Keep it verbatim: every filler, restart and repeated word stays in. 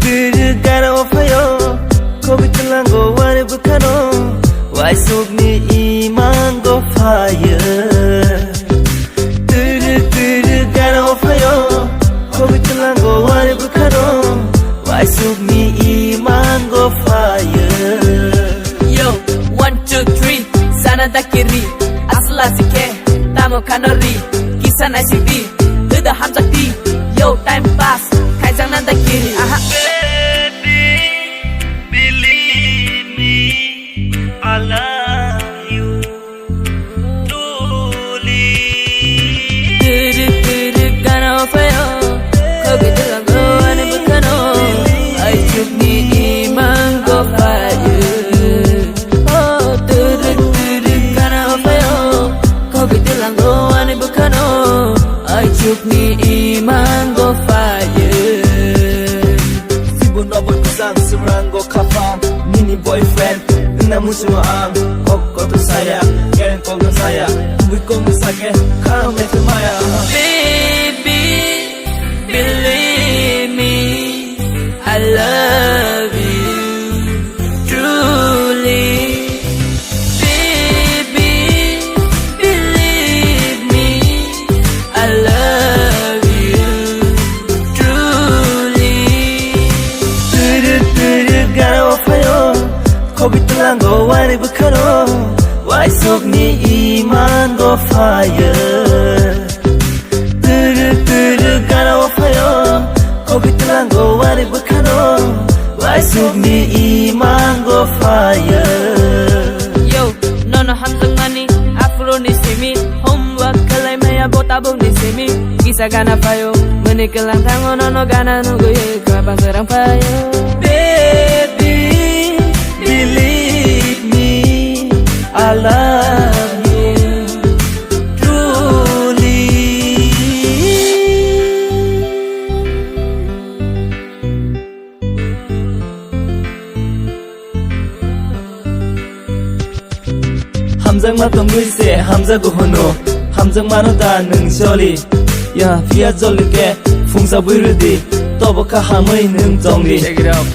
Tiri gana o phayo, kobi tlango wani bwkhano, waisukni imango phayo. Tiri tiri gana o phayo, kobi tlango wani bwkhano, waisukni imango phayo. Yo, one, two, three, sana dakiri, asla sikhe, tamo khanori, kisa naisidi, uda hamjakti, yo, time pass, khaijang nanda kiri, aha. Baby, believe me, I love you truly. Tiri tiri gana o phayo, kobi tlango wani bwkhano, waisukni imango phayo. Oh, tiri tiri gana o phayo, kobi tlango wani bwkhano, waisukni imango phayo. Sibo nobo bwsang swprango khapang, nini boyfriend wngna muchungo ang. Kok kotor saya, kereng kokno saya, tubui kokno sake, khano mekhe maya. Baby, believe me, I love you truly. Baby, believe me, I love you truly. Tiri tiri gana o phayo, kobi tlango wani bwkhano, waisukni imango phayo. Tiri tiri gana o phayo, kobi tlango wani bwkhano, waisukni imango phayo. Yo, nono hamjakmani, aphuru ni simi, homework khlai maya bo tabuk ni simi, kisa gana phayo, mani kelang thango nono gana nugui, kwbang serang phayo. Baby, believe me, I love you truly. Hamjakma tongwi se hamjago hwno, hamjakmano da nwng choli. Ya phiya joli khe phungsa bwrwdi, tobo kha hamwi nwng tongdi. Check it out.